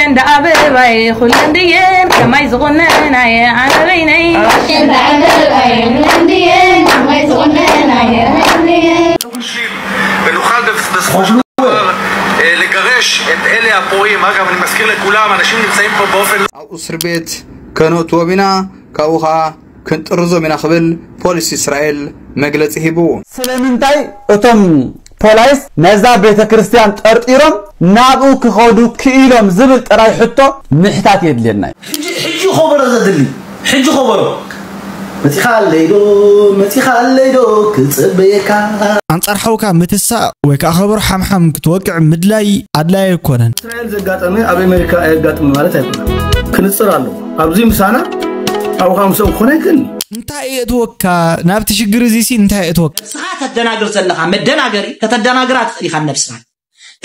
እንዳ ኣበባይ ኩለን ድየን ከማይ ዝቑነናየ ኣነ በይነይ። እንዳ ኣበባይ ኩለን ድየን ከማይ ዝቑነናየ ኣነ በይነይ። ונוכל בסופו של דבר לגרש את אלה הפורעים. אגב, אני מזכיר לכולם, אנשים נמצאים פה באופן ኣብ እስር ቤት ከነእትዎም ኢና። ካብኡ ኸዓ ክንጥርዞም ኢና ክብል ፖሊስ እስራኤል መግለጺ ሂቡ። ስለምንታይ እቶም ፖላይስ ነዛ ቤተ ክርስቲያን ጠርጢሮም ናብኡ ክኸዱ ክኢሎም ዝብል ጥራይ ሕቶ ምሕታት የድልየና እዩ። ሕጂ ከበሮ ዘድሊ ሕጂ ከበሮ መፂኻ ኣለይዶ መፂኻ ኣለይዶ ክፅበየካ ኣንጻር ሓውካ ምትሳእ ወይ ከኣ ከበሮ ሓምሓም ክትወቅዕ ምድላይ ኣድላይ ኣይኮነን። እስራኤል ዘጋጠመ ኣብ ኣሜሪካ ኣየጋጥም ማለት ኣይኮነን። ክንፅር ኣለዎ ኣብዚ ምሳና ኣብኡ ከዓ ምስኦም ክኾነ ኣይክእልን እዩ። እንታይ የእትወካ ናብቲ ሽግር እዚ ሲ እንታይ የእትወካ? ንስኻ ተደናግር ዘለኻ መደናገሪ ከተደናግራ ትኽእል ኢኻ ነብስኻ።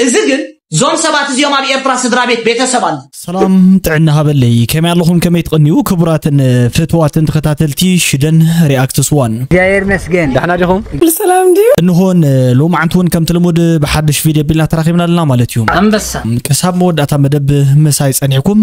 እዚ ግን ዞም ሰባት እዚኦም ኣብ ኤርትራ ስድራ ቤት ቤተሰብ ኣሎ። ሰላም ጥዕና ሃበለይ ከመይ ኣለኹም ከመይ ትቐንዩ ክቡራትን ፍትዋትን ተኸታተልቲ ሽደን ሪኣክትስ ዋን። እግዚኣብሔር ይመስገን። ደሕና ዲኹም? ብሰላም ድዩ? እንሆን ሎማዓንቲ እውን ከምቲ ልሙድ ብሓድሽ ቪድዮ ቢልና ተራኺብና ኣለና ማለት እዩ። ኣንበሳ። ክሳብ መወዳእታ መደብ ምሳይ ጸኒሕኩም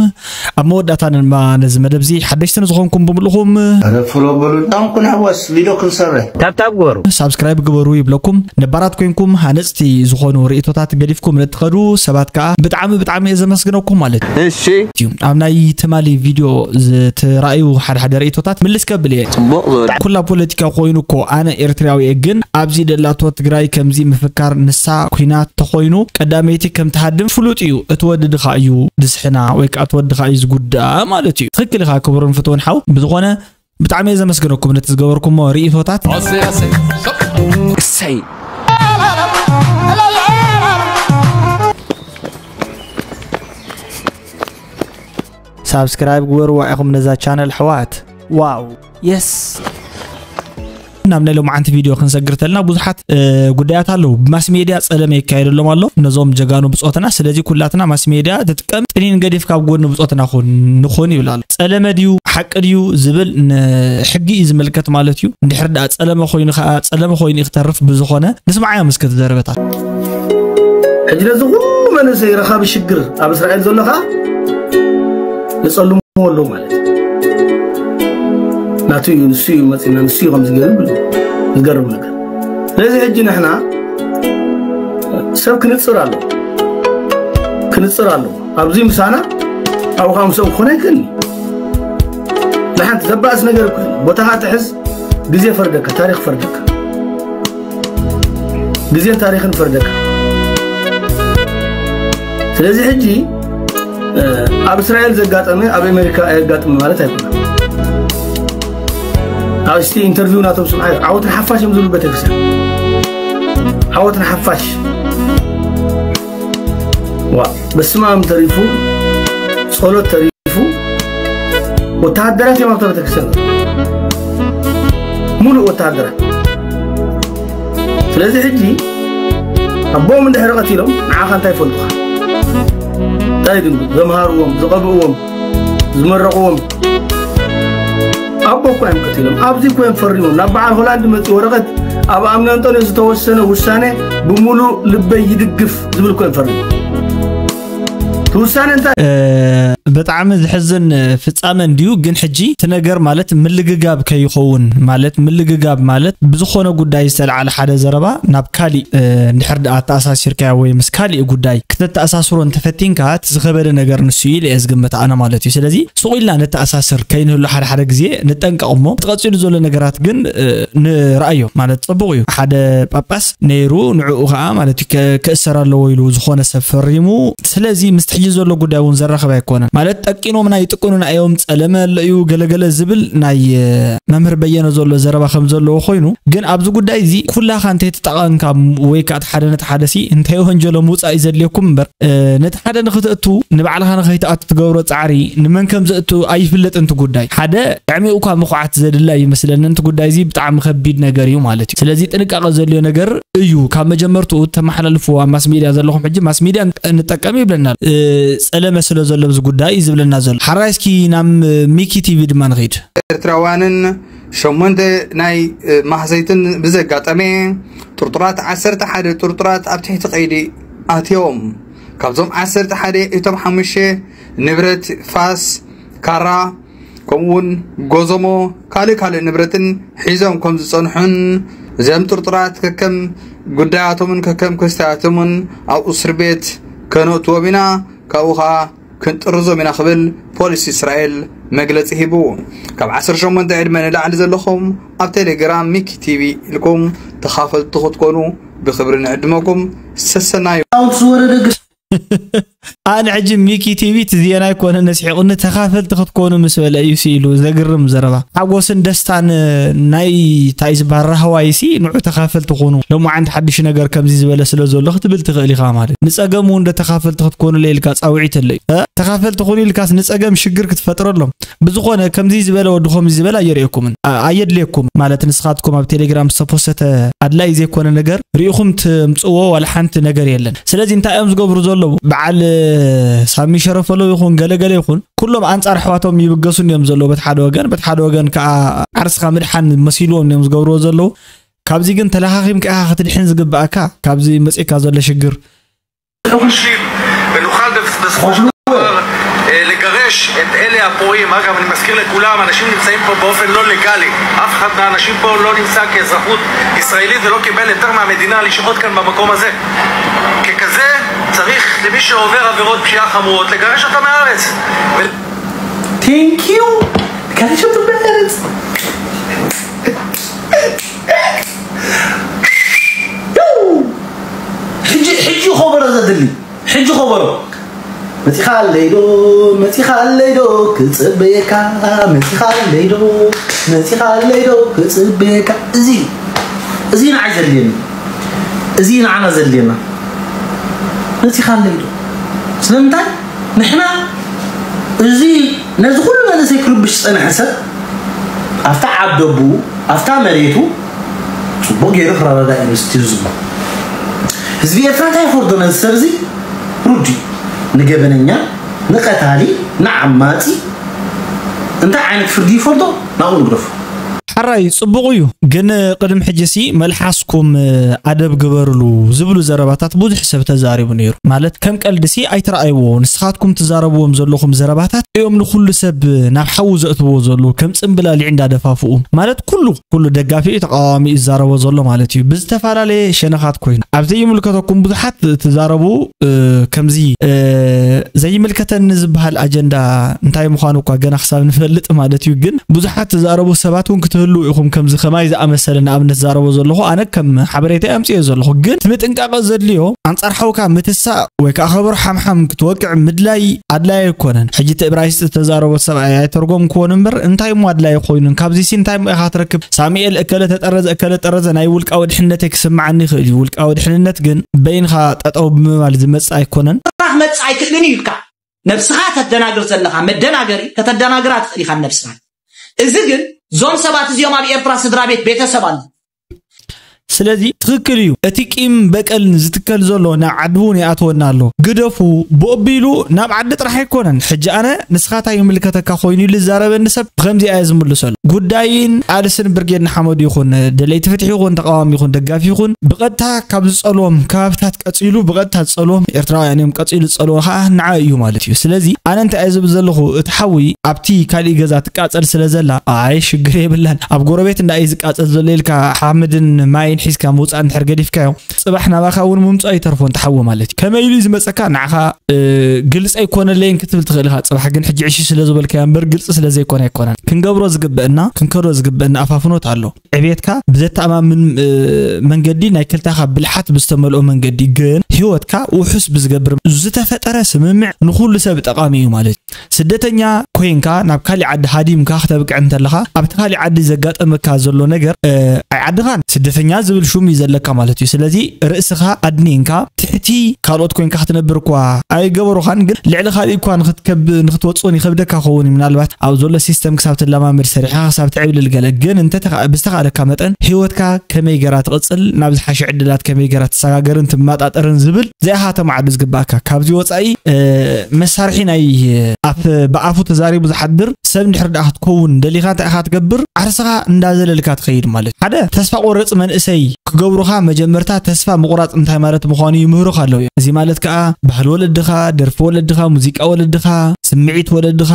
ኣብ መወዳእታ ድማ ነዚ መደብ እዚ ሓደሽቲ ንዝኾንኩም ብምልኹም ረፍሎ በሉ ዳንኩን ሕወስ ቪድዮ ክንሰርሕ ታብታብ ግበሩ። ሳብስክራይብ ግበሩ ይብለኩም። ነባራት ኮይንኩም ሃነጽቲ ዝኾኑ ርእይቶታት ገዲፍኩም ንትኸዱ ሰባት ከኣ ብጣዕሚ ብጣዕሚ እየ ዘመስግነኩም ማለት እዩ። እሺ። እዩ። ኣብ ናይ ትማሊ ቪድዮ ዝተራእዩ ሓደ ሓደ ርእይቶታት ምልስ ከብል እየ። ጽቡቕ ዝበለ። ኩላ ፖለቲካ ኮይኑ እኮ ኣነ ኤርትራዊ እየ፣ ግን ኣብዚ ደላቶ ትግራይ ከምዚ ምፍካር ንሳ ኩናት ተኾይኑ ቀዳመይቲ ከም ትሃድም ፍሉጥ እዩ። እቲ ወዲ ድኻ እዩ ድስሕና ወይ ከኣ እቲ ወዲ ድኻ እዩ ዝጉድኣ ማለት እዩ። ትኽክል ኢኻ ክቡርን ፍትውን ሓው። ብዝኾነ ብጣዕሚ እየ ዘመስግነኩም ነቲ ዝገበርኩሞ ርእይቶታት። እሰይ። ሳብስክራይብ ግበርዋ ኢኹም ነዛ ቻነል ኣሕዋት። ዋው የስ። ናብ ናይ ሎማዓንቲ ቪድዮ ክንሰግር ተልና ብዙሓት ጉዳያት ኣለዉ። ብማስ ሜድያ ጸለመ ይካየደሎም ኣሎ ነዞም ጀጋኑ ብጾትና። ስለዚ ኩላትና ማስ ሜድያ ትጥቀም ጥኒን ገዲፍ ካብ ጎኒ ብጾትና ኩን ንኹን ይብል ኣሎ። ጸለመ ድዩ ሓቂ ድዩ ዝብል ንሕጊ እዩ ዝምልከት ማለት እዩ። እንድሕር ደኣ ጸለመ ኮይኑ ከኣ ጸለመ ኮይኑ እዩ ክተርፍ። ብዝኾነ ንስምዓዮም እስከ እቲ ዘረበታት። ሕጂ ነዚ ኩሉ መንእሰይ ረኻቢ ሽግር ኣብ እስራኤል ዘሎ ከኣ ንጸልምዎ ኣለዉ ማለት እዩ። ናቱ እዩ ንሱ እዩ መጺና ንሱ እዩ ከምዚ ገይሩ ዝገርም ነገር። ስለዚ ሕጂ ንሕና ሰብ ክንጽር ኣለዎ ክንጽር ኣለዎ ኣብዚ ምሳና ኣብኡ ከዓ ምስኦም ክኾነ ኣይክእልን እዩ። ንሓንቲ ዘባእስ ነገር እኮ እዩ። ቦታኻ ትሕዝ ግዜ ፈርደካ ታሪኽ ፈርደካ ግዜን ታሪኽን ፈርደካ። ስለዚ ሕጂ ኣብ እስራኤል ዘጋጠመ ኣብ ኣሜሪካ ኣየጋጥም ማለት ኣይኮነን። ኣብ እስቲ ኢንተርቪው ናቶም ስምዓዮ ዓወት ንሓፋሽ እዮም ዝብሉ ቤተክርስትያን ዓወት ንሓፋሽ ዋ በስማም ተሪፉ ጸሎት ተሪፉ ወተሃደራት እዮም ኣብታ ቤተክርስትያን ሙሉእ ወተሃደራት ስለዚ ሕጂ ኣቦኦም እንድሕሪ ቀቲሎም ንዓኻ እንታይ ይፈልጡኻ እንታይ ድንጉ ዘምሃርዎም ዝቐብእዎም ዝመረቕዎም ኣቦ እኮ እዮም ቀቲሎም ኣብዚ እኮ እዮም ፈሪሞም ናብ በዓል ሆላንድ መፂ ወረቐት ኣብ ኣምነንጠንዮ ዝተወሰነ ውሳኔ ብሙሉእ ልበይ ይድግፍ ዝብል እኮ እዮም ፈሪሞም እቲ ውሳኔ እንታይ ብጣዕሚ ዝሕዝን ፍጻመ እንድዩ ግን ሕጂ እቲ ነገር ማለት ምልግጋብ ከይኸውን ማለት ምልግጋብ ማለት ብዝኾነ ጉዳይ ዝተልዓለ ሓደ ዘረባ ናብ ካሊእ እንድሕር ደኣ ኣተኣሳሲርካዮ ወይ ምስ ካሊእ ጉዳይ ክተተኣሳስሮ እንተፈቲንካ እቲ ዝኸበደ ነገር ንሱ እዩ ኢለ እየ ዝግምት ኣነ ማለት እዩ ስለዚ ሱቕ ኢልና ነተኣሳስር ከይንህሉ ሓደ ሓደ ግዜ ንጠንቀቕ እሞ እቲ ቀጺሉ ዘሎ ነገራት ግን ንረኣዮ ማለት ጽቡቕ እዩ ሓደ ጳጳስ ነይሩ ንዕኡ ከዓ ማለት እዩ ክእሰር ኣለዎ ኢሉ ዝኾነ ሰብ ፈሪሙ ስለዚ ምስቲ ሕጂ ዘሎ ጉዳይ እውን ዘራኽብ ኣይኮነን ማለት ጠቂኖምና ይጥቅኑና እዮም ጸለመ ኣሎ እዩ ገለገለ ዝብል ናይ መምህር በየነ ዘሎ ዘረባ ከም ዘለዎ ኮይኑ ግን ኣብዚ ጉዳይ እዚ ኩላኻ እንተይተጠቐምካ ወይ ከዓ ሓደ ነቲ ሓደ ሲ እንታይ ወንጀሎ ምውፃእ እዩ ዘድልየኩም እምበር ነቲ ሓደ ንክትእቱ ንባዕልኻ ንኸይትኣቱ ትገብሮ ፃዕሪ ንመን ከም ዘእቱ ኣይፍለጥን እቲ ጉዳይ ሓደ ዕሚቑ እኳ ምኹዓት ዘድላ ይመስለኒ እቲ ጉዳይ እዚ ብጣዕሚ ከቢድ ነገር እዩ ማለት እዩ ስለዚ ጥንቃቐ ዘድልዮ ነገር እዩ ካብ መጀመርትኡ ተመሓላልፍዎ ኣብ ማስ ሚድያ ዘለኹም ሕጂ ማስ ሚድያ ንጠቀም ይብለና ጸለመ ስለ ዘሎ ብዚ ጉዳይ እዩ ዝብለና ዘሎ ሓራይ እስኪ ናብ ሚኪ ቲቪ ድማ ንኸይድ ኤርትራውያንን ሸሞንተ ናይ ማህሰይትን ብዘጋጠመ ጥርጡራት ዓሰርተ ሓደ ጥርጡራት ኣብ ትሕቲ ቀይዲ ኣትዮም ካብዞም ዓሰርተ ሓደ እቶም ሓሙሽተ ንብረት ፋስ፣ ካራ፣ ከምኡውን ጎዞሞ፣ ካልእ ካልእ ንብረትን ሒዞም ከም ዝጸንሑን እዞም ጥርጡራት ከከም ጉዳያቶምን ከከም ክስታያቶምን ኣብ እስር ቤት ከነእትዎም ኢና፣ ካብኡ ኸኣ ክንጥርዞም ኢና ክብል ፖሊስ እስራኤል መግለጺ ሂቡ። ካብ ዓሰርተ ሸሞንተ ዕድመ ንላዕሊ ዘለኹም ኣብ ቴሌግራም ሚኪ ቲቪ ኢልኩም ተኻፈልቲ ክትኮኑ ብኽብሪ ንዕድመኩም። ሰሰናዩ። ኣውት ዝወረደ ግስ ኣነ ሕጂ ሚኪ ቲቪ እቲ ዜና ኣይኮነ ነስሒቑኒ፣ ተኻፈልቲ ክትኮኑ ምስ በለ እዩ ስኢሉ። ዘግርም ዘረባ። ሓጎስን ደስታን ናይ እንታይ ዝበሃል ራህዋይ ሲ ንዑ ተኻፈልቲ ኩኑ። ሎማዓንቲ ሓድሽ ነገር ከምዚ ዝበለ ስለ ዘሎ ክትብል ትኽእል ኢኻ ማለት። ንጸገም እውን ዶ ተኻፈልቲ ክትኮኑ ኢልካ ጻውዒት ኣሎ እዩ። እ? ተኻፈልቲ ኩኑ ኢልካስ ንጸገም ሽግር ክትፈጥረሎም። ብዝኾነ ከምዚ ዝበለ ወዲ ከምዚ ዝበለ ኣየርእየኩምን። ኣ-፣ ኣየድልየኩም ማለት ንስኻትኩም ኣብ ቴሌግራም ዝተፖሰተ ኣድላይ ዘይኮነ ነገር ርኢኹም ትምጽዎ ዋላ ሓንቲ ነገር የለን። ስለዚ እንታይ እዮም ዝገብሩ ዘለዉ? በዓል ሳሚ ሸረፈሎ ይኹን ገለገለ ይኹን ኩሎም ኣንጻር ኣሕዋቶም ይብገሱ እዮም ዘለዉ። በቲ ሓደ ወገን፣ በቲ ሓደ ወገን ከኣ ዓርስኻ ምድሓን መሲልዎም እዮም ዝገብርዎ ዘለዉ። ካብዚ ግን ተለኻኺምካ ኢኻ ክትድሕን ዝግብኣካ ካብዚ መጺእካ ዘሎ ሽግር። ונוכל בסופו של דבר אה, לגרש את אלה הפורעים. אגב, אני מזכיר לכולם, אנשים נמצאים פה באופן לא לגלי. אף אחד מהאנשים פה לא נמצא כאזרחות ישראלית ולא קיבל היתר מהמדינה לשהות כאן במקום הזה. ככזה, צריך למי שעובר עבירות פשיעה חמורות לגרש אותם מהארץ. ו- Thank you. Can you shoot the minutes? ሕጂ ሕጂ ኸበሮ ዘድሊ ሕጂ ኸበሮ መፂኻለይ ዶ መፂኻለይ ዶ ክፅበየካ መፂኻለይ ዶ መፂኻለይ ዶ ክፅበየካ እዚ እዚ ንዓይ ዘድልየኒ እዚ ንዓና ዘድልየና መፂኻለይ ዶ ስለምንታይ ንሕና እዚ ነዚ ኩሉ መንእሰይ ክርብሽ ዝፀንሐ ሰብ ኣብታ ዓደቡ ኣብታ መሬቱ ፅቡቅ ገይሩ ክረዳዳእ እዩ ምስቲ ህዝቡ ህዝቢ ኤርትራ እንታይ ይፈርዶ ነዚ ሰብ እዚ ሩዲ ንገበነኛ ንቀታሊ ንዓማፂ እንታይ ዓይነት ፍርዲ ይፈርዶ ናብኡ ንግደፎ ሓራይ ጽቡቕ እዩ ግን ቅድም ሕጂ ሲ መልሓስኩም ኣደብ ግበርሉ ዝብሉ ዘረባታት ብዙሕ ሰብ ተዛሪቡ ነይሩ ማለት ከም ቀልዲ ሲ ኣይትረኣይዎ ንስኻትኩም ትዛረብዎም ዘለኹም ዘረባታት እዮም ንኩሉ ሰብ ናብ ሓዊ ዘእትዎ ዘለዉ ከም ጽምብላሊዕ እንዳደፋፍኡ ማለት ኩሉ ኩሉ ደጋፊ እዩ ተቃዋሚ እዩ ዝዛረቦ ዘሎ ማለት እዩ ብዝተፈላለየ ሸነኻት ኮይኑ ኣብ ዘይምልከተኩም ብዙሓት ትዛረቡ ከምዚ ዘይምልከተኒ ዝበሃል ኣጀንዳ እንታይ ምዃኑ እኳ ገና ክሳብ ንፈልጥ ማለት እዩ ግን ብዙሓት ትዛረቡ ሰባት እውን ክትህልው ኢኹም ከምዚ ከማይ ዝኣመሰለ ንኣብነት ዛረቦ ዘለኹ ኣነ ከም ሓበሬታ ኣምፅዮ ዘለኹ ግን እቲ ምጥንቃቐ ዘድልዮ ኣንፃር ሓውካ ምትሳእ ወይ ከዓ ከበሮ ሓምሓም ክትወቅዕ ምድላይ ኣድላይ ኣይኮነን ሕጂ እቲ እብራይስጥ ዝተዛረቦ ሰብኣይ ኣይተርጎምክዎን እምበር እንታይ እሞ ኣድላይ ኮይኑን ካብዚሲ እንታይ እሞ ኢኻ ትረክብ ሳሙኤል እከለ ተጠረዘ እከለ ጠረዘ ናይ ውልቃዊ ድሕነተይ ክስምዓኒ ይኽእል እዩ ውልቃዊ ድሕንነት ግን በይንኻ ጠጠው ብምባል ዝመፅእ ኣይኮነን ስራሕ መጽእ ኣይክእልን እዩ ኢልካ ነብስኻ ተደናግር ዘለኻ መደናገሪ ከተደናግራ ትኽእል ኢኻ ነብስኻ እዚ ግን ዞም ሰባት እዚኦም ኣብ ኤርትራ ስድራ ቤት ቤተሰብ ኣሎ ስለዚ ትኽክል እዩ እቲ ቂም በቀል ዝትከል ዘሎ ናብ ዓዲ እውን ይኣትወና ኣሎ ግደፉ ብኦቢሉ ናብ ዓዲ ጥራሕ ኣይኮነን ሕጂ ኣነ ንስኻታ ይምልከተካ ኮይኑ ኢሉ ዝዛረበኒ ሰብ ብከምዚ ኣየ ዝምልሰሉ ጉዳይን ቃልስን ብርጌድ ንሓመዱ ይኹን ደለይቲ ፍትሒ ይኹን ተቃዋሚ ይኹን ደጋፊ ይኹን ብቐጥታ ካብ ዝጸልዎም ከባብታት ቀጺሉ ብቐጥታ ዝጸልዎም ኤርትራውያን እዮም ቀጺሉ ዝጸልዎ ከዓ ንዓ እዩ ማለት እዩ ስለዚ ኣነ እንታይ እየ ዝብል ዘለኹ እቲ ሓዊ ኣብቲ ካሊእ ገዛ ትቃጸል ስለ ዘላ ኣይ ሽግር የብላን ኣብ ጎረቤት እንዳ እዩ ዝቃጸል ዘሎ ኢልካ ሓመድን ማይን ሒዝካ ምውፃእ እንድሕር ገዲፍካዮ ፅባሕ ናባኻ እውን ምምፅኦ ይተርፎ እንተሓዎ ማለት እዩ ከመይ ኢሉ ዝመፀካ ንዓኻ ግልፂ ኣይኮነለይን ክትብል ትኽእል ኢኻ ፅባሕ ግን ሕጂ ዕሺ ስለ ዝበልካዮ እምበር ግልፂ ስለ ዘይኮነ ኣይኮነን ክንገብሮ ዝግበአና ክንከዶ ዝግበአና ኣፋፍኖት ኣሎ ዕቤትካ ብዘተኣማምን መንገዲ ናይ ክልታኻ ብልሓት ብዝተመልኦ መንገዲ ግን ህይወትካ ውሑስ ብዝገብር ዝተፈጠረ ስምምዕ ንኹሉ ሰብ ጠቓሚ እዩ ማለት እዩ ስደተኛ ኮይንካ ናብ ካሊእ ዓዲ ሃዲምካ ክተብቅዕ እንተለኻ ኣብቲ ካሊእ ዓዲ ዘጋጠመካ ዘሎ ነገር ኣይ ዓድኻን ስደተኛ ዝብል ሹም እዩ ዘለካ ማለት እዩ ስለዚ ርእስኻ ኣድኒንካ ትሕቲ ካልኦት ኮይንካ ክትነብር እኳ ኣይገበሩኻን ግን ልዕሊ ካልእ እኳ ንክትወፅኦን ይኸብደካ ኸውን እዩ ምናልባት ኣብ ዘሎ ሲስተም ክሳብ ትለማመድ ሰሪሕኻ ክሳብ ትዕብልል ገለ ግን እንተ ብዝተኻእለካ መጠን ህይወትካ ከመይ ገራ ትቕፅል ናብ ዝሓሸ ዕድላት ከመይ ገራ ትሰጋገርን ትመጣጠርን ዝብል እዚኣኻ ተማዕዱ ዝግባእካ ካብዚ ወፃኢ መሳርሒ ናይ ኣፍ ብኣፉ ተዛሪቡ ዝሓድር ሰብ እንድሕር ደኣ ክትከውን ደሊኻ እንታይ ኢኻ ትገብር? ዓርስኻ እንዳዘለልካ ትኸይድ ማለት እዩ። ሓደ ተስፋ ቆረጽ መንእሰይ ክገብሩኻ መጀመርታ ተስፋ ምቑራጽ እንታይ ማለት ምዃኑ ይምህሩኻ ኣለዉ እዮም። እዚ ማለት ከኣ ባህሊ ወለድኻ፣ ደርፊ ወለድኻ፣ ሙዚቃ ወለድኻ፣ ስምዒት ወለድኻ፣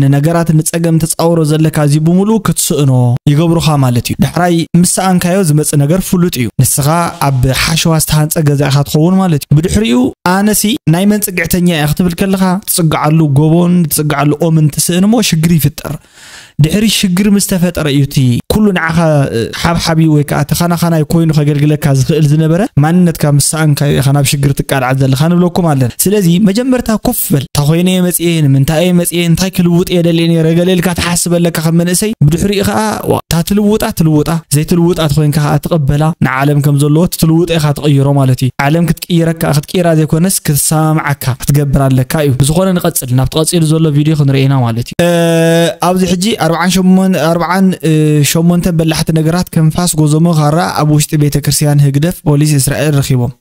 ንነገራት ንጸገም ተጻውሮ ዘለካ እዚ ብምሉእ ክትስእኖ ይገብሩኻ ማለት እዩ። ዳሕራይ ምስ ሰኣንካዮ ዝመጽእ ነገር ፍሉጥ እዩ። ንስኻ ኣብ ሓሸዋ ዝተሃንጸ ገዛ ኢኻ ትኸውን ማለት እዩ። ብድሕሪኡ ኣነሲ ናይ መን ጽግዕተኛ እያ ክትብል ከለኻ ትጽግዓሉ ጎቦን ትጽግዓሉ ኦምን ትስእን እሞ ሽግር ይፍጠር። ድሕሪ ሽግር ምስ ተፈጠረ እዩ እቲ ኩሉ ንዓኻ ሓብሓቢ ወይ ከዓ ተኻናኻናይ ኮይኑ ከገልግለካ ዝኽእል ዝነበረ ማንነትካ ምስ ሰኣንካዮ ኢኻ ናብ ሽግር ትቃልዓ ዘለኻ ንብለኩም ኣለና። ስለዚ መጀመርታ ኮፍ በል። እንታይ ኮይነ እየ መፅየ? ንምንታይ እየ መፅየ? እንታይ ክልውጥ እየ ደልየ ነይረ? ገለ ኢልካ ትሓስብ ኣለካ ከም መንእሰይ። ብድሕሪኡ ከዓ ዋ፣ እታ ትልውጣ ትልውጣ፣ ዘይትልውጣ ተኮይንካ ከዓ ትቕበላ። ንዓለም ከም ዘለዎ እቲ ትልውጦ ኢኻ ትቕይሮ ማለት እዩ። ዓለም ክትቅይረካ ክትቅይራ ዘይኮነስ ክትሰማምዓካ ክትገብር ኣለካ እዩ። ብዝኾነ ንቐፅል፣ ናብቲ ቀፂሉ ዘሎ ቪድዮ ክንርኢ ኢና ማለት እዩ። እ፣ ኣብዚ ሕጂ ኣርብዓን ሸሞን ኣርብዓን እ፣ ሸሞንተ በላሕቲ ነገራት ከም ፋስ፣ ጎዞሞ፣ ካራ ኣብ ውሽጢ ቤተ ክርስቲያን ህግደፍ ፖሊስ እስራኤል ረኺቦም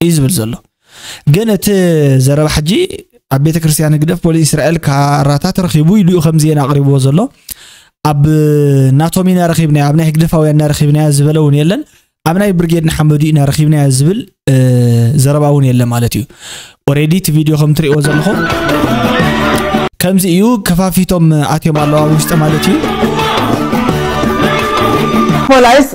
እዩ ዝብል ዘሎ። ግን እቲ ዘረባ ሕጂ ኣብ ቤተ ክርስቲያን ህግደፍ ፖሊስ እስራኤል ካራታት ረኺቡ ኢሉ እዩ ከም ዜና ኣቕሪብዎ ዘሎ። ኣብ ናቶም ኢና ረኺብናዮ፣ ኣብ ናይ ህግደፋውያን ኢና ረኺብናዮ ዝበለ እውን የለን። ኣብ ናይ ብርጌድ ንሓመዱ ኢና ረኺብናዮ ዝብል እ፣ ዘረባ እውን የለ ማለት እዩ። ኦሬዲ እቲ ቪድዮ ከም ትሪእዎ ዘለኹም ከምዚ እዩ። ከፋፊቶም ኣትዮም ኣለዉ ኣብ ውሽጢ ማለት እዩ። ፖላይስ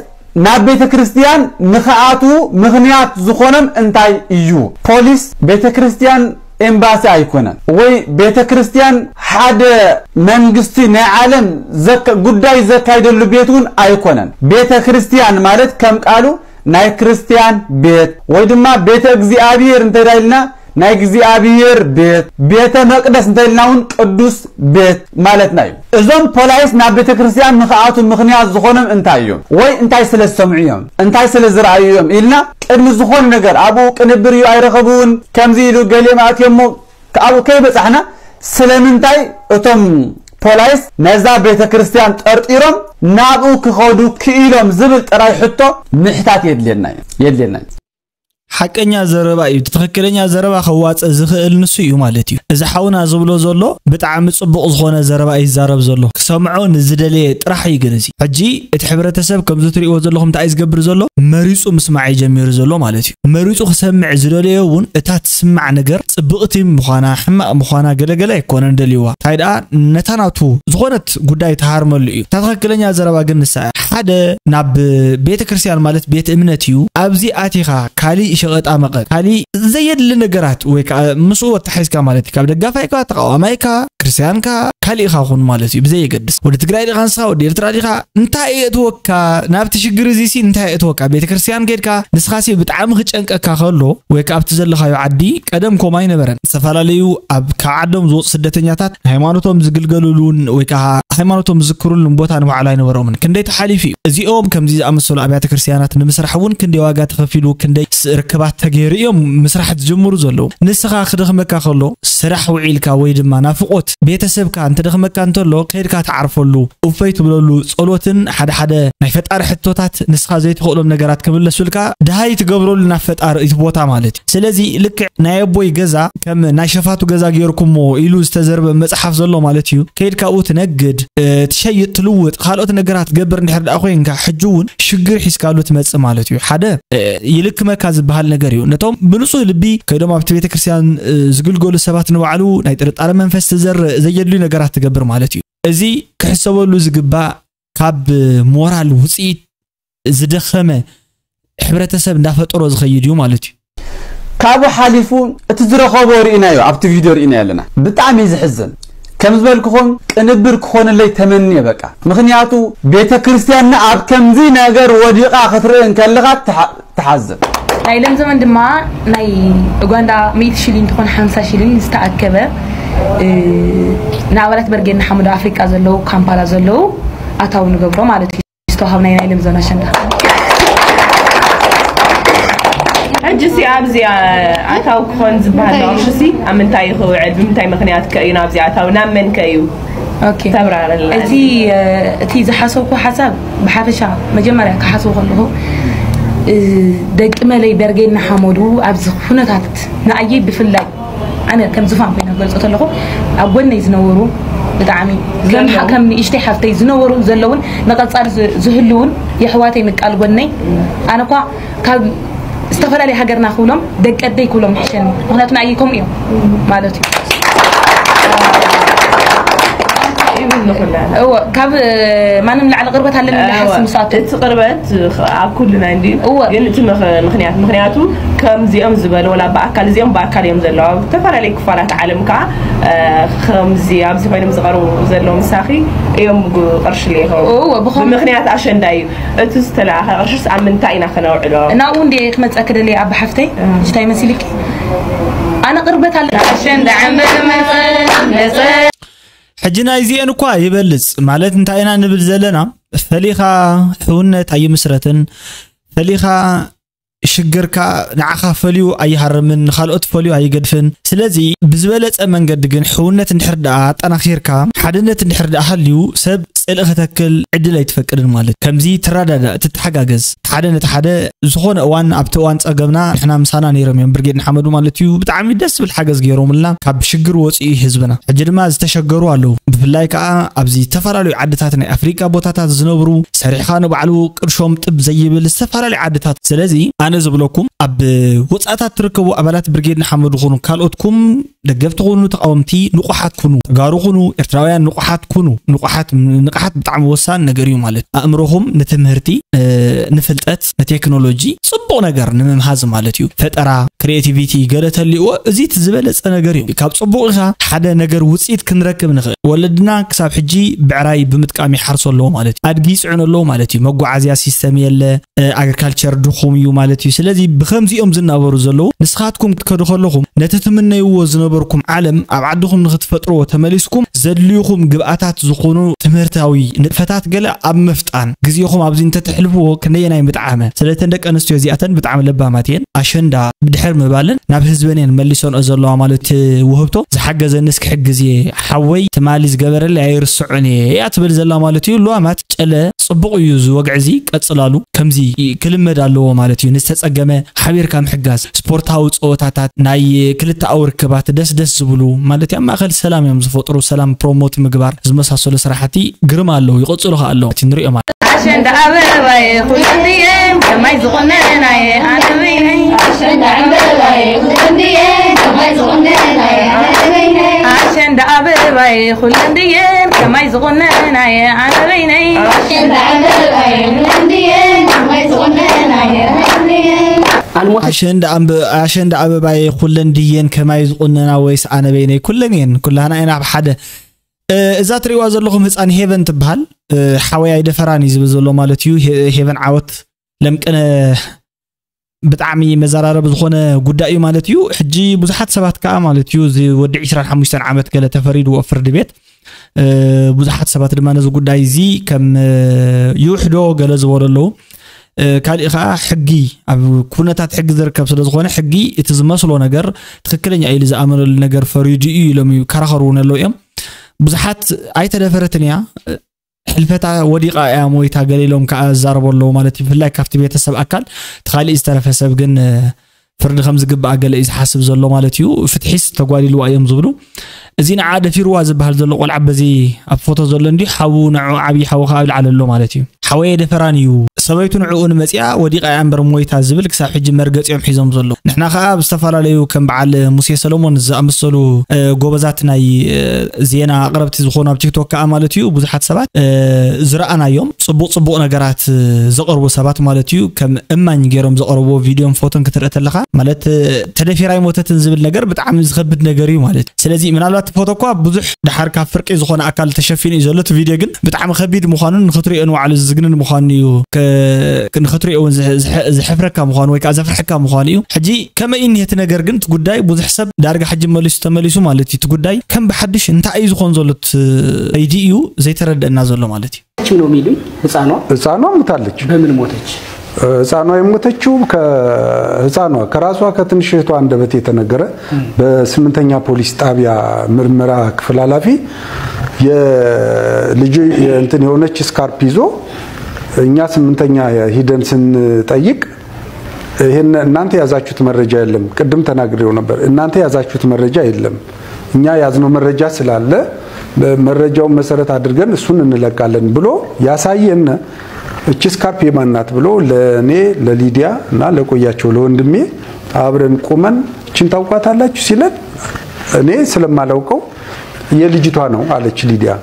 ናብ ቤተ ክርስቲያን ንኽኣትዉ ምኽንያት ዝኾኖም እንታይ እዩ? ፖሊስ ቤተ ክርስቲያን ኤምባሲ ኣይኮነን፣ ወይ ቤተ ክርስቲያን ሓደ መንግስቲ ናይ ዓለም ዘካ- ጉዳይ ዘካይደሉ ቤት እውን ኣይኮነን። ቤተ ክርስቲያን ማለት ከም ቃሉ ናይ ክርስቲያን ቤት ወይ ድማ ቤተ እግዚኣብሔር እንተ ኢልና ናይ እግዚኣብሔር ቤት፣ ቤተ መቅደስ እንተ ኢልና እውን ቅዱስ ቤት ማለትና እዩ። እዞም ፖላይስ ናብ ቤተ ክርስቲያን ንኽኣቱ ምኽንያት ዝኾኖም እንታይ እዮም? ወይ እንታይ ስለ ዝሰምዑ እዮም? እንታይ ስለ ዝረኣዩ እዮም? ኢልና ቅድሚ ዝኾነ ነገር ኣብኡ ቅንብር እዩ ኣይረኸብውን፣ ከምዚ ኢሉ ገሊኦም ኣትዮሞ ኣብኡ ከይበጻሕና ስለምንታይ እቶም ፖላይስ ነዛ ቤተ ክርስቲያን ጠርጢሮም ናብኡ ክኸዱ ክኢሎም ዝብል ጥራይ ሕቶ ምሕታት የድልየና እዩ። የድልየና እዩ። ሓቀኛ ዘረባ እዩ። ትኽክለኛ ዘረባ ከዋፅእ ዝኽእል ንሱ እዩ ማለት እዩ። እዚ ሓውና ዝብሎ ዘሎ ብጣዕሚ ፅቡቕ ዝኾነ ዘረባ እዩ ዝዛረብ ዘሎ። ክሰምዖ ንዝደለየ ጥራሕ እዩ ግን እዚ። ሕጂ እቲ ሕብረተሰብ ከምዚ ትሪእዎ ዘለኹም እንታይ እዩ ዝገብር ዘሎ? መሪፁ ምስማዕ እዩ ጀሚሩ ዘሎ ማለት እዩ። መሪፁ ክሰምዕ ዝደለዮ እውን እታ ትስማዕ ነገር ፅብቕቲ ምዃና ሕማቕ ምዃና ገለገለ ኣይኮነን ደልይዋ። እንታይ ደኣ ነታ ናቱ ዝኾነት ጉዳይ ተሃርመሉ እዩ። እታ ትኽክለኛ ዘረባ ግን ንሳ እያ። ሓደ ናብ ቤተ ክርስቲያን ማለት ቤት እምነት እዩ። ኣብዚ ኣቲኻ ካሊእ ሸቐጣ መቐጥ፣ ካሊእ ዘየድሊ ነገራት ወይ ከዓ ምስኡ ኣተሓሒዝካ ማለት እዩ። ካብ ደጋፋይካ፣ ተቃዋማይካ፣ ክርስቲያንካ፣ ካሊእኻ ኩን ማለት እዩ። ብዘየገድስ ወዲ ትግራይ ዲኻ ንስኻ፣ ወዲ ኤርትራ ዲኻ፣ እንታይ የእትወካ ናብቲ ሽግር እዚ ሲ? እንታይ የእትወካ? ቤተ ክርስቲያን ከይድካ ንስኻ ሲ ብጣዕሚ ክጨንቀካ ከሎ ወይ ከዓ ኣብቲ ዘለኻዮ ዓዲ ቀደም ከምኡ ኣይነበረን። ዝተፈላለዩ ኣብ ካብ ዓዶም ዝወፁ ስደተኛታት ሃይማኖቶም ዝግልገልሉን ወይ ከዓ ሃይማኖቶም ዝዝክሩሉን ቦታ ንባዕሉ ኣይነበሮምን። ክንደይ ተሓሊፉ እዩ። እዚኦም ከምዚ ዝኣመሰሉ ኣብያተ ክርስቲያናት ንምስራሕ እውን ክንደይ ዋጋ ተኸፊሉ፣ ክንደይ ስ- ርክባት ተገይሩ እዮም ምስራሕ ዝጅምሩ ዘለዉ። ንስኻ ክደኽመካ ከሎ ስራሕ ውዒልካ ወይ ድማ ናፍቆት ቤተሰብካ እንትደኽመካ እንተሎ ከይድካ ትዓርፈሉ፣ ኡፈይ ትብለሉ፣ ጸሎትን ሓደ ሓደ ናይ ፈጣሪ ሕቶታት ንስኻ ዘይትኽእሎም ነገራት ክምለሱልካ ደሃይ ትገብረሉ ናብ ፈጣሪ እቲ ቦታ ማለት እዩ። ስለዚ ልክዕ ናይ ኣቦይ ገዛ ከም ናይ ሸፋቱ ገዛ ገይርኩሞ ኢሉ ዝተዘርበ መጽሓፍ ዘሎ ማለት እዩ። ከይድካ ኣብኡ ትነግድ፣ እ፣ ትሸይጥ፣ ትልውጥ፣ ካልኦት ነገራት ትገብር እንድሕር ደኣ ኮይንካ ሕጂ እውን ሽግር ሒዝካሉ ትመጽእ ማለት እዩ። ሓደ እ፣ ይልክመካ ዝበሃል ነገር እዩ። ነቶም ብንጹህ ልቢ ከይዶም ኣብቲ ቤተ ክርስቲያን እ፣ ዝግልገሉ ሰባት ንባዕሉ ናይ ጥርጣረ መንፈስ ትዘርእ ዘየድልዩ ነገራት ትገብር ማለት እዩ። እዚ ክሕሰበሉ ዝግባእ ካብ ሞራል ውፅኢት ዝደኸመ ሕብረተሰብ እንዳፈጠሮ ዝኸይድ እዩ ማለት እዩ። ካብኡ ሓሊፉ እቲ ዝረኸቦ ርኢናዮ ኣብቲ ቪድዮ ርኢናዮ ኣለና። ብጣዕሚ እዩ ዝሕዝን። ከም ዝበልኩኹም ቅንብር ክኾነለይ ተመንየ በቃ። ምኽንያቱ ቤተ ክርስቲያንና ኣብ ከምዚ ነገር ወዲቓ ክትርኢ እንከለኻ ትሓ- ትሓዝን። ናይ ለም ዘመን ድማ ናይ ኡጋንዳ ሚእቲ ሽሊን ትኾን ሓምሳ ሽሊን ዝተኣከበ እ፣ ንኣባላት በርጌድ ንሓመዱ ኣፍሪቃ ዘለዉ ካምፓላ ዘለዉ ኣታዊ ንገብሮ ማለት እዩ። ዝተዋሃብናይ ናይ ለምዘን ኣሸንዳ። ሕጂ ሲ ኣብዚ ኣታዊ ክኾን ዝበሃል ኣቑሑ ሲ ኣብ ምንታይ እዩ ክውዕል? ብምንታይ ምኽንያት ከ እዩ ናብዚ ኣታዊ? ናብ መን ከ እዩ? ኦኬ። ተብራረልና። እቲ እቲ ዝሓሰብኩ ሓሳብ ብሓፈሻ መጀመርያ ክሓስቡ ከለኹ እ፣ ደቂ መለይ በርጌድ ንሓመዱ ኣብዚ ኩነታት ንኣየይ ብፍላይ ኣነ ከም ዝፋን ኮይነ ክገልፆ ከለኹ ኣብ ጎነይ ዝነበሩ ብጣዕሚ ከም ከም ንእሽተይ ሓፍተይ ዝነበሩን ዘለውን ንቐጻሊ ዝ- ዝህልውን የሕዋተይ ምቃል ጎነይ ኣነ እኳ ካብ ዝተፈላለየ ሃገርና ክብሎም ደቂ ኣደይ ክብሎም ይሕሸኒ። ምክንያቱ ንኣይ ከምኡ እዮም ማለት እዩ። እዎ፣ ካብ ማንም ላዕሊ ቅርበት ኣለኒ ኢለ እሓስብ ምስኣቱ። እቲ ቅርበት ኣብ ኩልና እንዲ እወ። ግን እቲ ምኽ- ምክንያት ምክንያቱ ከምዚኦም ዝበለ ወላ ብኣካል እዚኦም ብኣካል እዮም ዘለዉ ኣብ ዝተፈላለዩ ክፋላት ዓለም ከዓ ከምዚ ኣብዚ ኮይኖም ዝቐርቡ ዘለዉ ምሳኺ እዮም ቅርሺ ለይኸው እወ፣ ብኸም- ብምክንያት ኣሸንዳ እዩ እቲ ዝተለኣኸ ቅርሽስ ኣብ ምንታይ ኢና ከነውዕሎ ናብኡ እንዲ ክመፀኪ ደልየ ኣባ ሓፍተይ ሕጂ እንታይ መሲልኪ ኣነ ቅርበት ኣለ ኣሸንዳ ዕምበባ መፀ መፀ ሕጂ ናይዚኤን እኳ ይበልፅ ማለት እንታይ ኢና ንብል ዘለና ፈሊኻ ሕውነት ኣይምስረትን ፈሊኻ ሽግርካ ንዓኻ ፈልዩ ኣይሃርምን ንኻልኦት ፈልዩ ኣይገድፍን ስለዚ ብዝበለፀ መንገዲ ግን ሕውነት እንድሕር ደኣ ኣጠናኺርካ ሓድነት እንድሕር ደኣ ሃልዩ ሰብ ፅልኢ ከተክል ዕድል ኣይትፈቅድን ማለት ከምዚ ትረዳዳእ ትተሓጋገዝ ሓደ ነቲ ሓደ ዝኾነ እዋን ኣብቲ እዋን ፀገምና ንሕና ምሳና ነይሮም እዮም ብርጌድ ንሓመዱ ማለት እዩ ብጣዕሚ ደስ ዝብል ሓገዝ ገይሮምልና ካብ ሽግር ወፂኡ ህዝብና ሕጂ ድማ ዝተሸገሩ ኣለዉ ብፍላይ ከዓ ኣብዚ ዝተፈላለዩ ዓድታት ናይ ኣፍሪቃ ቦታታት ዝነብሩ ሰሪሕኻ ንባዕሉ ቅርሾም ጥብ ዘይብል ዝተፈላለዩ ዓድታት ስለዚ ኣነ ዝብለኩም ኣብ ወፃእታት ትርከቡ ኣባላት ብርጌድ ንሓመዱ ኹኑ ካልኦትኩም ደገፍቲ ኹኑ ተቃወምቲ ንቑሓት ኩኑ ተጋሩ ኹኑ ኤርትራውያን ንቑሓት ኩኑ ንቑሓት ንቕሓት ብጣዕሚ ወሳኒ ነገር እዩ ማለት ኣእምሮኹም ንትምህርቲ ንፍልጠት ንቴክኖሎጂ ፅቡቕ ነገር ንምምሃዝ ማለት እዩ ፈጠራ ክሬቲቪቲ ገለ ተልዎ እዚ እቲ ዝበለፀ ነገር እዩ ካብ ፅቡቕ ኢኻ ሓደ ነገር ውፅኢት ክንረክብ ንኽእል ወለድና ክሳብ ሕጂ ብዕራይ ብምጥቃም ይሓርሶ ኣለዎ ማለት እዩ ኣድጊ ይፅዕኑ ኣለዎ ማለት እዩ መጓዓዝያ ሲስተም የለ ኣግሪካልቸር ድኹም እዩ ማለት እዩ ስለዚ ብከምዚኦም ዝናበሩ ዘለዉ ንስኻትኩም ክትከዱ ከለኹም ነቲ ትምነይዎ ዝነበርኩም ዓለም ኣብ ዓድኹም ንክትፈጥርዎ ተመሊስኩም ዘድልዩኹም ግብኣታት ዝኾኑ ትምህርታዊ ንጥፈታት ገለ ኣብ ምፍጣን ግዜኹም ኣብዚ እንተተሕልፍዎ ክንደየናይ ምጥዓመ ስለተን ደቂ ኣንስትዮ እዚኣተን ብጣዕሚ ለባማት እየን ኣሸንዳ ብድሕር ምባልን ናብ ህዝበን እየን መሊሰንኦ ዘለዋ ማለት ውህብቶ ዝሓገዘኒ እስኪ ሕግዝ እየ ሓወይ ትማሊ ዝገበረለይ ኣይርስዖን እየ እያ ትብል ዘላ ማለት እዩ ልዋማት ጨለ ጽቡቕ እዩ እዚ ወግዒ እዚ ቀጽላሉ ከምዚ ክልመድ ኣለዎ ማለት እዩ ንዝተጸገመ ሓቢርካ ምሕጋዝ ስፖርታዊ ጸወታታት ናይ ክልተኣዊ ርክባት ደስ ደስ ዝብሉ ማለት ኣብ ማእከል ሰላም እዮም ዝፈጥሩ ሰላም ፕሮሞት ምግባር ዝመሳሰሉ ስራሕቲ ግርም ኣለዉ ይቐጽሉ ከኣ ኣለዉ እቲ ንሪኦ ማለት ኣሸንዳ ኣበባየ ኩለትየን ከማይ ዝቑነናየ ኣነ በይነይ ኣሸንዳ ዕምበባየ ኩለትየን ከማይ ዝቑነናየ ኣነ በይነይ ኣሸንዳ ኣበባየ ኩለትየን ከማይ ዝቑነናየ ኣነ በይነይ ኣሸንዳ ዕምበባየ ኩለትየን ከማይ ዝቑነናየ ኣነ በይነይ ኣልሞት ኣሸንዳ ኣንበ- ኣሸንዳ ኣበባየ ኩለን ድየን ከማይ ዝቑነና ወይስ ኣነ በይነይ ኩለን እየን ኩላህና ኢና ኣብ ሓደ እ፣ እዛ ትሪእዋ ዘለኹም ህፃን ሄቨን ትበሃል እ፣ ሓወይ ኣይደፈራን እዩ ዝብል ዘሎ ማለት እዩ ሄ- ሄቨን ዓወት ለምቅነ ብጣዕሚ መዘራረቢ ዝኾነ ጉዳይ እዩ ማለት እዩ ሕጂ ብዙሓት ሰባት ከዓ ማለት እዩ እዚ ወዲ 25 ዓመት ገለ ተፈሪድዎ ፍርዲ ቤት እ፣ ብዙሓት ሰባት ድማ ነዚ ጉዳይ እዚ ከም እ፣ ይውሕዶ ገለ ዝበሉ ኣለዉ እ፣ ካሊእ ከዓ ሕጊ ኣብ ኩነታት ሕጊ ዝርከብ ስለ ዝኾነ ሕጊ እቲ ዝመስሎ ነገር ትክክለኛ ኢሉ ዝኣመነሉ ነገር ፈሪዱ እዩ ኢሎም ይከራኸሩ እውን ኣለዉ እዮም ብዙሓት ኣይተደፈረትን እያ ሕልፈታ ወዲቓ እያ ሞይታ ገለ ኢሎም ከዓ ዝዛረቡ ኣለዉ ማለት እዩ ብፍላይ ካብቲ ቤተሰብ ኣካል እቲ ካሊእ ዝተረፈ ሰብ ግን ፍርዲ ከም ዝግባኣ ገለ እዩ ዝሓስብ ዘሎ ማለት እዩ ፍትሒስ ተጓዲልዋ እዮም ዝብሉ እዚ ንዓ ደፊርዋ ዝበሃል ዘሎ ቆልዓ በዚ ኣብ ፎቶ ዘሎ እንዲ ሓዉ ንዑ ዓብዪ ሓዉ ከዓ ኣብ ላዕሊ ኣሎ ማለት እዩ ሓወየ ደፈራን እዩ ሰበይቱ ንዕኡ ንመፂኣ ወዲቓ እያ እምበር ሞይታ ዝብል ክሳብ ሕጂ መርገፂኦም ሒዞም ዘለዉ ንሕና ከዓ ኣብ ዝተፈላለዩ ከም በዓል ሙሴ ሰሎሞን ዝኣመሰሉ ጎበዛት ናይ ዜና ኣቕረብቲ ዝኾኑ ኣብ ቲክቶክ ከዓ ማለት እዩ ብዙሓት ሰባት ዝረኣናዮም ፅቡቕ ፅቡቕ ነገራት ዘቕርቡ ሰባት ማለት እዩ ከም እማኝ ገይሮም ዘቕርብዎ ቪድዮን ፎቶን ክትርኢ ተለኻ ማለት ተደፊራ ኣይሞተትን ዝብል ነገር ብጣዕሚ ዝኸብድ ነገር እዩ ማለት እዩ ስለዚ ምናልባት ፎቶ እኳ ብዙሕ ድሓር ካብ ፍርቂ ዝኾነ ኣካል ተሸፊኑ እዩ ዘሎ እቲ ቪድዮ ግን ብጣዕሚ ከቢድ ምዃኑን ንክትሪኦ ንባዕሉ ዝዝግንን ምዃኑ እዩ ንክትሪኦ እውን ዘሕፍረካ ምዃኑ ወይ ከዓ ዘፍርሐካ ምዃኑ እዩ ሕጂ ከመይ እዩ እቲ ነገር ግን እቲ ጉዳይ ብዙሕ ሰብ ዳርጋ ሕጂ መሊሱ ተመሊሱ ማለት እዩ እቲ ጉዳይ ከም ብሓድሽ እንታይ እዩ ዝኾን ዘሎ ከይዲ እዩ ዘይተረደአና ዘሎ ማለት እዩ ችም ነው የሚሉኝ ህፃኗ ህፃኗ ሙታለች በምን ሞተች ህፃኗ የሞተችው ከህፃኗ ከራሷ ከትንሽ እህቷ አንደበት የተነገረ በስምንተኛ ፖሊስ ጣቢያ ምርመራ ክፍል ኃላፊ የልጅ እንትን የሆነች ስካርፕ ይዞ እኛ ስምንተኛ ሂደን ስንጠይቅ ይሄን እናንተ ያዛችሁት መረጃ የለም። ቅድም ተናግሬው ነበር። እናንተ ያዛችሁት መረጃ የለም። እኛ ያዝነው መረጃ ስላለ መረጃውን መሰረት አድርገን እሱን እንለቃለን ብሎ ያሳየን። እቺ ስካርፕ የማናት ብሎ ለእኔ፣ ለሊዲያ እና ለቆያቸው ለወንድሜ አብረን ቁመን፣ እችን ታውቋታላችሁ ሲለን፣ እኔ ስለማላውቀው የልጅቷ ነው አለች ሊዲያ።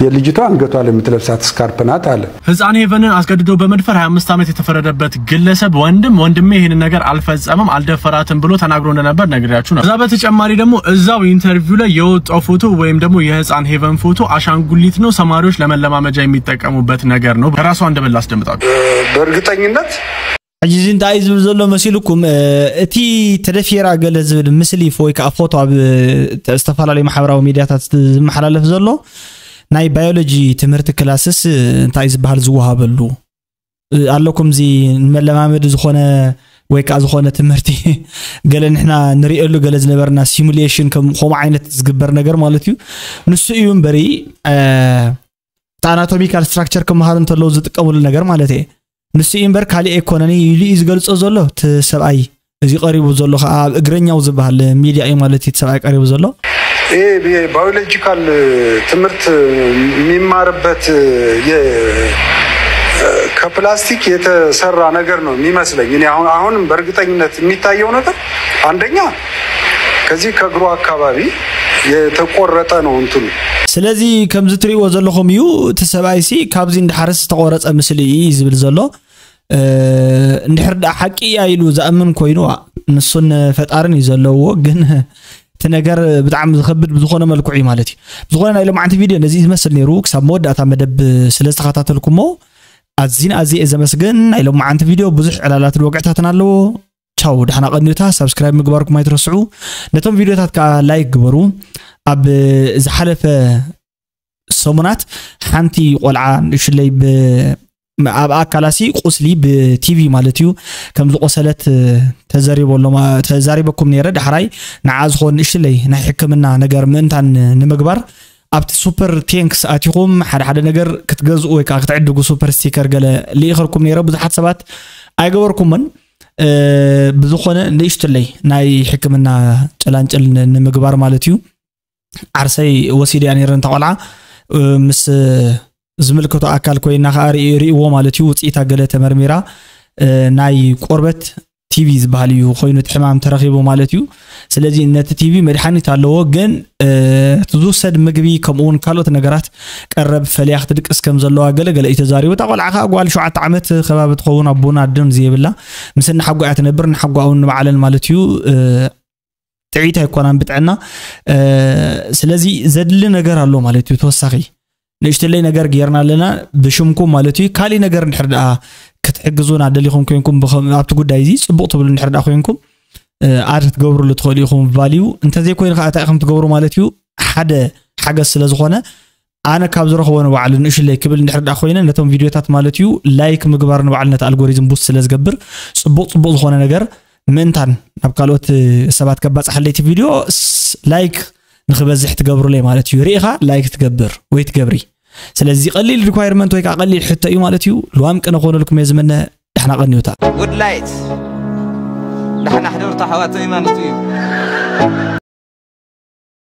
የልጅቷ አንገቷ ለምትለብሳት ስካርፕ ናት አለ። ህፃን ሄቨንን አስገድዶ በመድፈር ሀያ አምስት ዓመት የተፈረደበት ግለሰብ ወንድም፣ ወንድሜ ይህንን ነገር አልፈጸመም፣ አልደፈራትም ብሎ ተናግሮ እንደነበር ነግሬያችሁ ነው። ከዛ በተጨማሪ ደግሞ እዛው ኢንተርቪው ላይ የወጣው ፎቶ ወይም ደግሞ የህፃን ሄቨን ፎቶ አሻንጉሊት ነው፣ ተማሪዎች ለመለማመጃ የሚጠቀሙበት ነገር ነው። ከራሷ አንደበት ላስደምጣችሁ። በእርግጠኝነት ሕጂ እዚ እንታይ እዩ ዝብል ዘሎ መሲልኩም? እቲ ተደፊራ ገለ ዝብል ምስሊ ወይ ከዓ ፎቶ ኣብ ዝተፈላለዩ ማሕበራዊ ሚዲያታት ዝመሓላለፍ ዘሎ ናይ ባዮሎጂ ትምህርቲ ክላስስ እንታይ ዝበሃል ዝወሃበሉ ኣለኩም? እዚ ንመለማመዲ ዝኾነ ወይ ከዓ ዝኾነ ትምህርቲ ገለ ንሕና ንሪእሉ ገለ ዝነበርና ሲሙሌሽን ከምኡ ዓይነት ዝግበር ነገር ማለት እዩ። ንሱ እዩ እምበሪ እቲ ኣናቶሚካል ስትራክቸር ክመሃሩ እንተለዉ ዝጥቀምሉ ነገር ማለት እየ። ንሱ እዩ እምበር ካሊእ ኣይኮነን ኢሉ እዩ ዝገልጾ ዘሎ እቲ ሰብኣይ። እዚ ቀሪቡ ዘሎ ከዓ ኣብ እግረኛው ዝበሃል ሚዲያ እዩ ማለት እዩ እቲ ሰብኣይ ቀሪቡ ዘሎ። ይሄ የባዮሎጂካል ትምህርት የሚማርበት የ- ከፕላስቲክ የተሰራ ነገር ነው የሚመስለኝ። እኔ አሁን አሁንም በእርግጠኝነት የሚታየው ነገር አንደኛ ከዚህ ከእግሩ አካባቢ የተቆረጠ ነው እንትኑ። ስለዚ ከምዚ ትሪእዎ ዘለኹም እዩ እቲ ሰብኣይ ሲ ካብዚ እንዳሓረስ ዝተቆረፀ ምስሊ እዩ ዝብል ዘሎ። እንድሕር ደኣ ሓቂ እያ ኢሉ ዝኣምን ኮይኑ ንሱን ፈጣርን እዩ ዘለዎ። ግን እቲ ነገር ብጣዕሚ ዝኸብድ ብዝኾነ መልክዑ እዩ ማለት እዩ። ብዝኾነ ናይ ሎማዓንቲ ቪድዮ ነዚ ዝመስል ነይሩ። ክሳብ መወዳእታ መደብ ስለ ዝተኸታተልኩሞ ኣዚን ኣዚየ ዘመስግን። ናይ ሎማዓንቲ ቪድዮ ብዙሕ ዕላላትን ወግዕታትን ኣለዎ። ቻው፣ ደሕና ቀንዩታ። ሳብስክራይብ ምግባርኩም ኣይትረስዑ። ነቶም ቪድዮታት ከዓ ላይክ ግበሩ። ኣብ ዝሓለፈ ሰሙናት ሓንቲ ቆልዓ ንእሽለይ ብ ኣብ ኣካላሲ ቁስሊ ብቲቪ ማለት እዩ ከም ዝቆሰለት ተዘሪቦ ኣሎ ማ- ተዛሪበኩም ነይረ። ዳሕራይ ንዓ ዝኾን ንእሽለይ ናይ ሕክምና ነገር ምእንታን ንምግባር ኣብቲ ሱፐር ቴንክስ ኣቲኹም ሓደ ሓደ ነገር ክትገዝኡ ወይ ከዓ ክትዕድጉ ሱፐር ስቲከር ገለ ልኢኸልኩም ነይረ። ብዙሓት ሰባት ኣይገበርኩምን። ብዝኾነ ንእሽትለይ ናይ ሕክምና ጨላንጭል ንምግባር ማለት እዩ ዓርሰይ ወሲድያ ነይረ እንታ ቆልዓ ምስ ዝምልከቶ ኣካል ኮይና ከዓ ርኢ- ርእይዎ ማለት እዩ። ውፅኢታ ገለ ተመርሚራ ናይ ቆርበት ቲቪ ዝበሃል እዩ ኮይኑ እቲ ሕማም ተረኺቡ ማለት እዩ። ስለዚ ነቲ ቲቪ መድሓኒት ኣለዎ፣ ግን እቲ ዝውሰድ ምግቢ ከምኡ እውን ካልኦት ነገራት ቀረብ ፈልያ ክትድቅስ ከም ዘለዋ ገለ ገለ እዩ ተዛሪቡ። እታ ቆልዓ ከዓ ጓል ሸውዓተ ዓመት ከባቢ ትኸውን ኣቦን ኣደን ዘየብላ ምስ እናሓጓ እያ ትነብር። እናሓጓ እውን ንባዕለን ማለት እዩ ጥዒት ኣይኮናን ብጥዕና። ስለዚ ዘድሊ ነገር ኣሎ ማለት እዩ ተወሳኺ ንእሽተለይ ነገር ጌርና ኣለና ብሽምኩም ማለት እዩ። ካሊእ ነገር እንድሕር ደኣ ክትሕግዙና ደሊኹም ኮይንኩም ብኸም- ኣብቲ ጉዳይ እዚ ፅቡቕ ትብሉ እንድሕር ደኣ ኮይንኩም ኣድ ክትገብሩሉ ትኽእሉ ኢኹም ቫልዩ። እንተዘይኮይኑ ከዓ እንታይ ኢኹም ትገብሩ ማለት እዩ ሓደ ሓገዝ ስለ ዝኾነ ኣነ ካብ ዝረኽቦ ንባዕሉ ንእሽለይ ክብል እንድሕር ደኣ ኮይነ ነቶም ቪድዮታት ማለት እዩ ላይክ ምግባር ንባዕሉ ነቲ ኣልጎሪዝም ቡስት ስለ ዝገብር ፅቡቕ ፅቡቕ ዝኾነ ነገር ምእንታን ናብ ካልኦት ሰባት ከባፅሓለይ እቲ ቪድዮ ላይክ ንክበዝሕ ትገብሩለይ ማለት እዩ። ርኢኻ ላይክ ትገብር ወይ ትገብሪ። ስለዚ ቀሊል ሪኳየርመንት ወይ ከዓ ቀሊል ሕቶ እዩ ማለት እዩ። ልዋም ቅነ ክኾነልኩም እየ ዝምነ። ዳሕና ቀንዩታ። ጉድ ላይት ዳሕና ሕደርቱ ኣሕዋተይ ማለት እዩ።